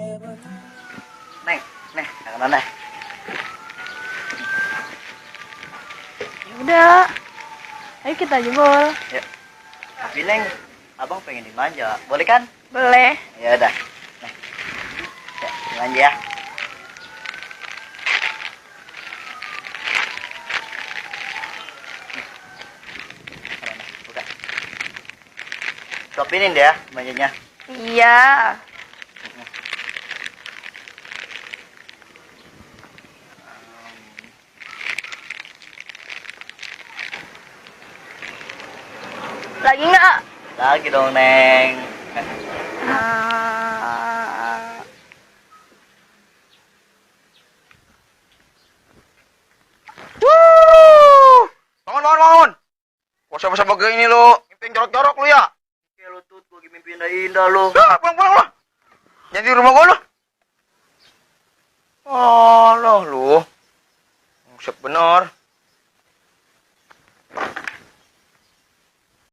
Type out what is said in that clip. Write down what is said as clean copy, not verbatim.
Neng, neng, jangan neng. Ya udah, ayo kita jebol. Ya. Tapi neng, abang pengen dimanja, boleh kan? Boleh. Ya udah. Neng, ya dimanja ya. Mana, neng, buka. Suapinin deh ya manjanya. Iya. Lagi nggak? Lagi dong neng. Ah, Wuh! Bangun, bangun, bangun. Kok siapa sebagai ini lo? Mimpi yang jorok-jorok lu ya? Oke lu tuh, gua lagi mimpi indah-indah lu. Dah, pulang, pulang, pulang. Jangan di rumah gua lu. Oh, loh, lu. Buset bener.